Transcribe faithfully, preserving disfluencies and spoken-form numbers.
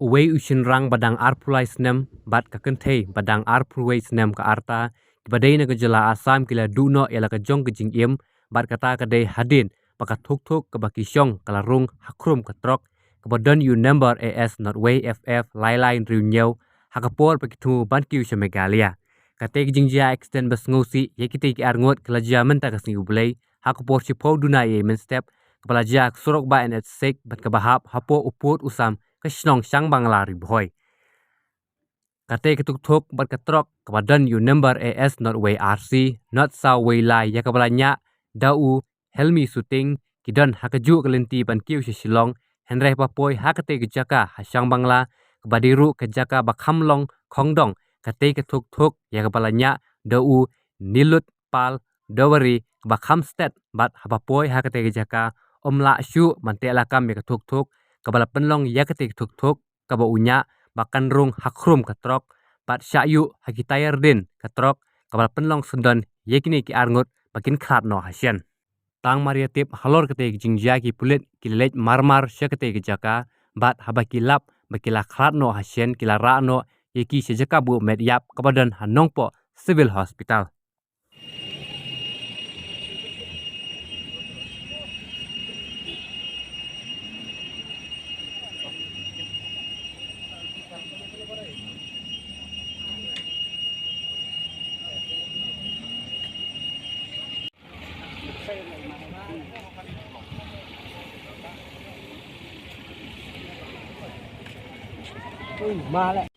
Uwei u shynrang ba dang arphew lai snem bad ka kynthei ba dang arphew wei snem ka rta, kiba dei na ka jylla Assam, ki la duh noh ïa la ka jong ka jingim, bad kata ka dei hadien ba ka thuk thuk kaba ki shong ka la rung ha khrum ka trok kaba don ïa u number A S not wei F F lai lai hynriew hynñiew, ha ka por ba ki thmu ban kiew sha Meghalaya. Kata ka jingjia accident ba sngewsih ïa kitei ki arngut ka la jia mynta ka sngi U Blei ha ka por shiphew duna eiei mynstep, kaba la jia ha ka surok bah N H six bad kaba hap hapoh u pud u sam ka shnong Shangbangla, Ri Bhoi. Kata ka thuk thuk bad ka trok kaba don ïa u number A S not wei R C not saw wei lai, ïa kaba la ñiah da u Helmi Suting, ki don ha kajuh ka lynti ban kiew sha Shillong, hynrei haba poi ha kata ka jaka ha Shangbangla, kaba dei ruh ka jaka ba kham long khongdong, kata ka thuk thuk ïa kaba la ñiah da u Nilut Pal Dawari, kaba kham stet, bad haba poi ha kata ka jaka, um lah shuh ban teh lakam ïa ka thuk thuk, kaba la pynlong ïa kata ka thuk thuk kaba u ñiah ba kan rung ha khrum ka trok, bad shah ïuh ha ki taïar dien ka trok, kaba la pynlong syndon ïa kine ki arngut ba kin khlad noh ha shen. Tang mar ïa tip halor kata ka jingjia, ki pulit ki la leit mar mar sha kata ka jaka, bad haba ki lap ba ki la khlad noh ha shen, ki la rah noh ïa ki sha jaka buh met ïap kaba don ha Nongpoh Civil Hospital. Ui, ma leh.